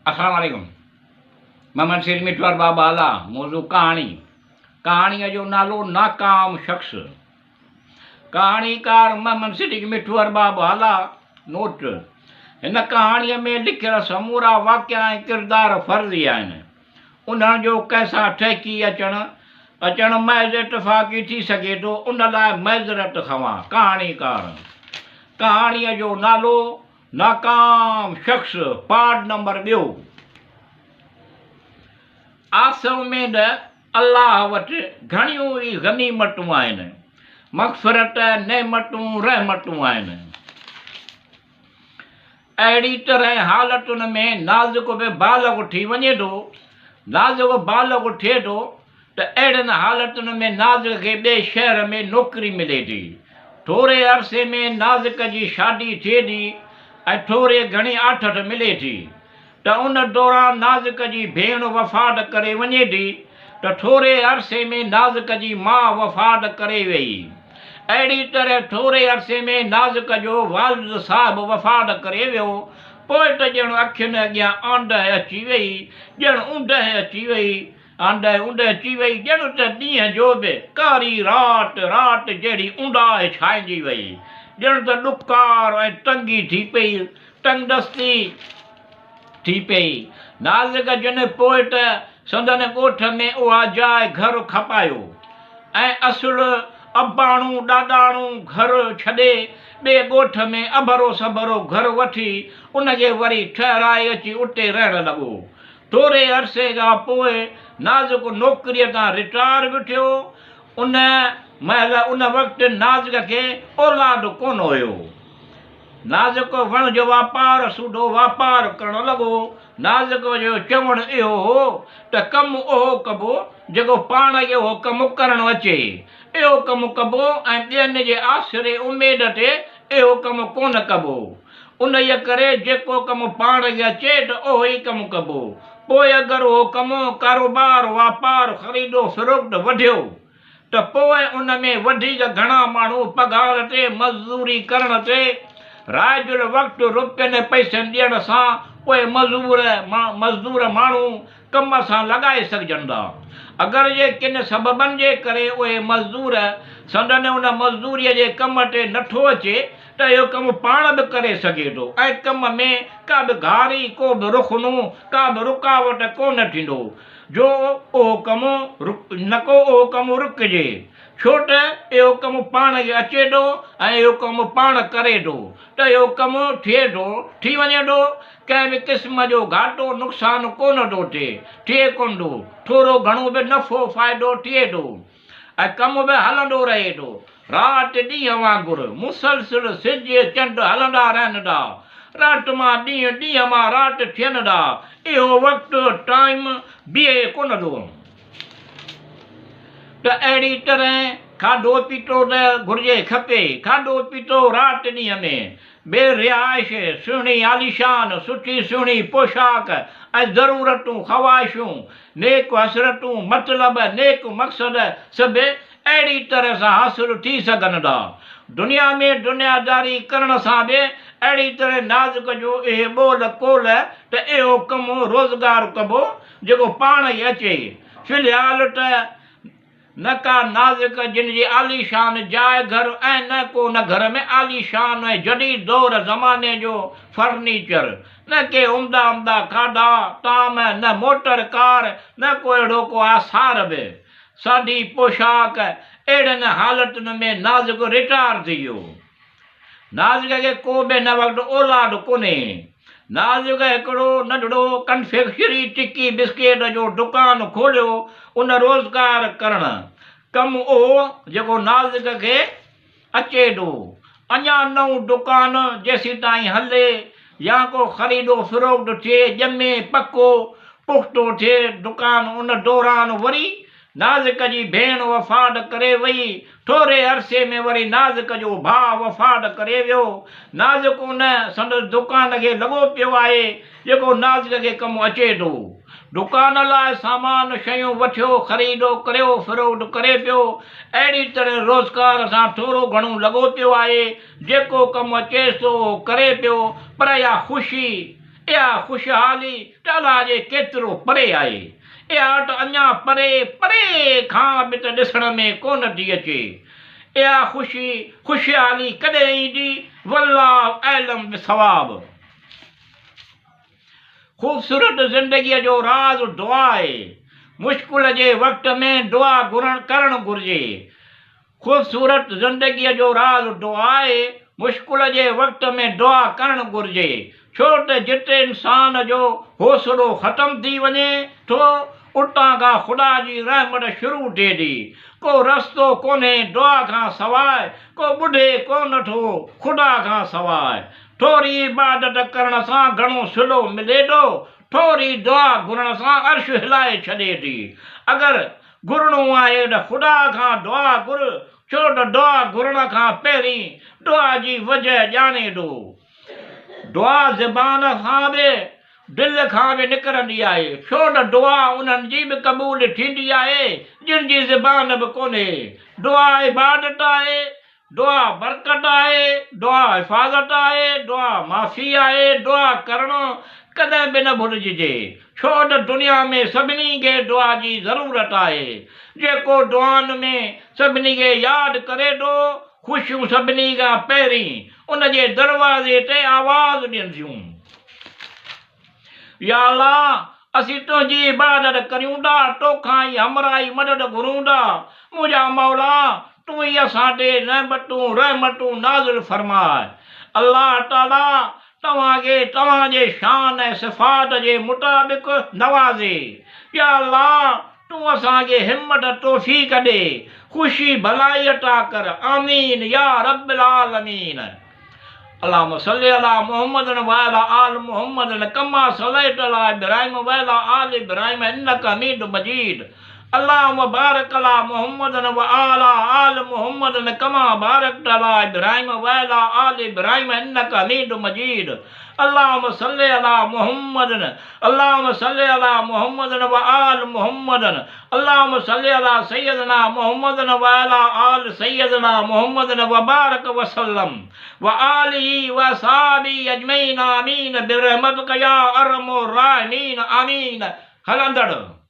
السلام عليڪم محمد سيد مٺو ارباب بالا موضوع ڪهاڻي ڪهاڻيء جو نالو ناڪام شخص ڪهاڻيڪار محمد صديق مٺو ارباب هالا نوٽ هن ڪهاڻيء ۾ لکيل سمورا واقعا ۽ ڪردار فرضي آهن انهن جو ڪنهن سان ٺهڪي اچڻ اچڻ محض اتفاقي ٿي سگهي ٿو ان لاء معذرت خوان ڪهاڻيڪار ڪهاڻيء جو نالو ناڪام شخص پارٽ نمبر ٻيو. آس اميد الله وٽ گهڻيون ئي غنيمتون آهن، مغفرت، نعمتون، رحمتون آهن. اهڙي طرح حالتن ۾ نازڪ به بالغ ٿي وڃي ٿو. نازڪ بالغ ٿئي ٿو ته اهڙين حالتن ۾ نازڪ کي ٻئي شهر ۾ نوڪري ملي ٿي. ٿوري عرصي ۾ نازڪ جي شادي ٿئي ٿي ۽ ٿوري گهڻي آٿت ملي ٿي ته ان دوران نازڪ جي ڀيڻ وفات ڪري وڃي ٿي ته ٿوري عرصي ۾ نازڪ جي ماء وفات ڪري ويئي. اهڙي طرح ٿوري عرصي ۾ نازڪ جو والد صاحب وفات ڪري ويو. پوء ته ڄڻ اکين اڳيان آنڊهه اچي ويئي، ڄڻ اوندهه اچي ويئي. آنڊهه اوندهه اچي وئي، ڄڻ ته ڏينهن جو به ڪاري رات، رات جهڙي اونداهه ڇانئجي وئي. ڄڻ ته ڏڪار ۽ تنگي ٿي پئي، تنگدستي ٿي پئي. نازڪ جن پوء ته سندن ڳوٺ ۾ اها جاء گهر کپايو ۽ اصل اباڻو ڏاڏاڻو گهر ڇڏي ٻئي ڳوٺ ۾ اڀرو سڀرو گهر وٺي ان کي وري ٺهرائي اچي اتي رهڻ لڳو. ٿوري عرصي کان پوء نازڪ نوڪريء تان رٽائر به ٿيو. ان مهل ان وقت نازڪ کي اولاد ڪونه هيو. نازڪ وڻج واپار سوڌو واپار ڪرڻ لڳو. نازڪ جو چوڻ اهو هو ته ڪم اهو ڪبو جيڪو پاڻ کي اهو ڪم ڪرڻ اچي. اهو ڪم ڪبو ۽ ٻين جي آسري اميد تي اهو ڪم ڪونه ڪبو. انهيء ڪري جيڪو ڪم پاڻ کي اچي ته اهو ئي ڪم ڪبو. پوء اگر اهو ڪم، ڪاروبار، واپار، خريد و فروخت وڌيو ته پوء ان ۾ وڌيڪ گهڻا ماڻهو پگهار تي مزدوري ڪرڻ تي رائج الوقت روپين پئسن ڏيڻ سان اهي مزدور ماڻهو ڪم سان لڳائي سگهجن ٿا. اگر جي ڪن سببن جي ڪري اهي مزدور سندن ان مزدوريء جي ڪم تي نٿو اچي ته اهو ڪم پاڻ به ڪري سگهي ٿو ۽ ڪم ۾ ڪا به گهاري، ڪو به رخنو، ڪا به رڪاوٽ ڪونه ٿيندو جو اهو ڪم نه ڪو اهو ڪم رڪجي. ڇو ته اهو ڪم پاڻ کي اچي ٿو ۽ اهو ڪم پاڻ ڪري ٿو ته اهو ڪم ٿئي ٿو، ٿي وڃي ٿو. ڪنهن به قسم جو گهاٽو نقصان ڪونه ٿو ٿئي، ٿئي ڪونه ٿو، ٿورو گهڻو به نفعو فائدو ٿئي ٿو ۽ ڪم به هلندو رهي ٿو. رات ڏينهن وانگر مسلسل سج چنڊ هلندا رهن ٿا. رات مان ڏينهن، ڏينهن مان رات ٿين ٿا. اهو وقت، ٽائيم، بيهي ڪونه ٿو. ته اهڙي طرح کاڌو پيتو ته گهرجي کپي، کاڌو پيتو رات ڏينهن ۾، بي رهائش، سهڻي عاليشان، سٺي سهڻي پوشاڪ ۽ ضرورتون، خواهشون، نيڪ حسرتون، مطلب، نيڪ مقصد سڀ اهڙي طرح سان حاصل ٿي سگهن ٿا. دنيا ۾ دنياداري ڪرڻ سان به اهڙي طرح نازڪ جو اهي ٻول قول ته اهو ڪم روزگار ڪبو جيڪو پاڻ ئي اچي. في الحال ته نه ڪا نازڪ جن جي عاليشان جاء گهر ۽ نه ڪو ان گهر ۾ عاليشان ۽ جديد دور زماني جو فرنيچر، نه ڪي عمدا عمدا کاڌا، طعام، نه موٽر ڪار، نه ڪو اهڙو ڪو آثار به. سادي پوشاڪ، اهڙين حالتن ۾ نازڪ رٽائر ٿي ويو. نازڪ کي ڪو به هن وقت اولاد ڪونهي. نازڪ هڪڙو ننڍڙو ڪنفيڪشري ٽڪي بسڪيٽ جو دڪان کوليو ان روزگار ڪرڻ. ڪم اهو جيڪو نازڪ کي اچي ٿو. اڃا نئون دڪان جيسيتائين هلي يا ڪو خريد و فروخت ٿئي ڄمي پڪو پختو ٿئي دڪان ان دوران وري نازڪ جي ڀيڻ وفات ڪري وئي. ٿوري عرصي ۾ وري نازڪ جو ڀاء وفات ڪري ويو. نازڪ ان سندس دڪان کي لڳو پيو آهي، جيڪو نازڪ کي ڪم اچي ٿو. دڪان لاء سامان شيون وٺيو، خريد ڪريو، فروخت ڪري پيو. اهڙي طرح روزگار سان ٿورو گهڻو لڳو پيو آهي. جيڪو ڪم اچيس ٿو اهو ڪري پيو. پر اها خوشي. اها خوشحالي ته الاجي ڪيترو پري آهي. اها ته اڃا پري پري کان به ته ڏسڻ ۾ ڪونه ٿي اچي. اها خوشي خوشحالي ڪڏهن ايندي والله اعلم بالصواب. خوبصورت زندگيء جو راز دعا آهي. مشڪل جي وقت ۾ دعا گهرڻ ڪرڻ گهرجي. خوبصورت زندگيء جو راز دعا آهي. مشڪل جي وقت ۾ دعا ڪرڻ گهرجي، ڇو ته جتي انسان جو حوصلو ختم ٿي وڃي ٿو، اتان کان خدا جي رحمت شروع ٿئي ٿي. ڪو رستو ڪونهي دعا کان سواء، ڪو ٻڌي ڪونه ٿو خدا کان سواء. ٿوري عبادت ڪرڻ سان گهڻو صلو ملي ٿو، ٿوري دعا گهرڻ سان عرش هلائي ڇڏي ٿي. اگر گهرڻو آهي ته خدا کان دعا گهر، ڇو ته دعا گهرڻ کان پهرين دعا جي وجهه ڄاڻي ٿو. دعا زبان کان به دل کان به نڪرندي آهي، ڇو ته دعا انهن جي به قبول ٿيندي آهي جن جي زبان به ڪونهي. دعا عبادت آهي، دعا برڪت آهي، دعا حفاظت آهي، دعا معافي آهي، دعا ڪرڻ ڪڏهن به نه ڀلججي، ڇو ته دنيا ۾ سڀني کي دعا جي ضرورت آهي، جيڪو دعائن ۾ سڀني کي ياد ڪري ٿو، خوشيون سڀني کان پهرين ان جي دروازي تي آواز ڏين ٿيون. يا الله! اسين تنهنجي عبادت ڪريون ٿا، توکان ئي همراهي مدد گهرون ٿا، منهنجا مولا! تون ئي اسان تي نعمتون، رحمتون نازل فرماء. الله تعاليٰ توهان کي توهان جي شان ۽ صفات جي مطابق نوازي. يا الله! تون اسان کي همت توفيق ڏي، خوشي ڀلائي عطا ڪر. آمين يا رب العالمين. اللهم صل علي محمد وعلي آل محمد ڪما صليت علي ابراهيم وعلي آل ابراهيم انڪ حميد مجيد اللهم بارڪ علي محمد وعلي آل محمد ڪما بارڪت علي ابراهيم وعلي آل ابراهيم انڪ حميد مجيد اللهم صل علي محمد اللهم صل علي محمد وآل محمد اللهم صل علي سيدنا محمد وعلي آل سيدنا محمد وبارڪ وسلم وآله واصحابه اجمعين آمين برحمتک يا ارحم الراحمين آمين هلندڙ.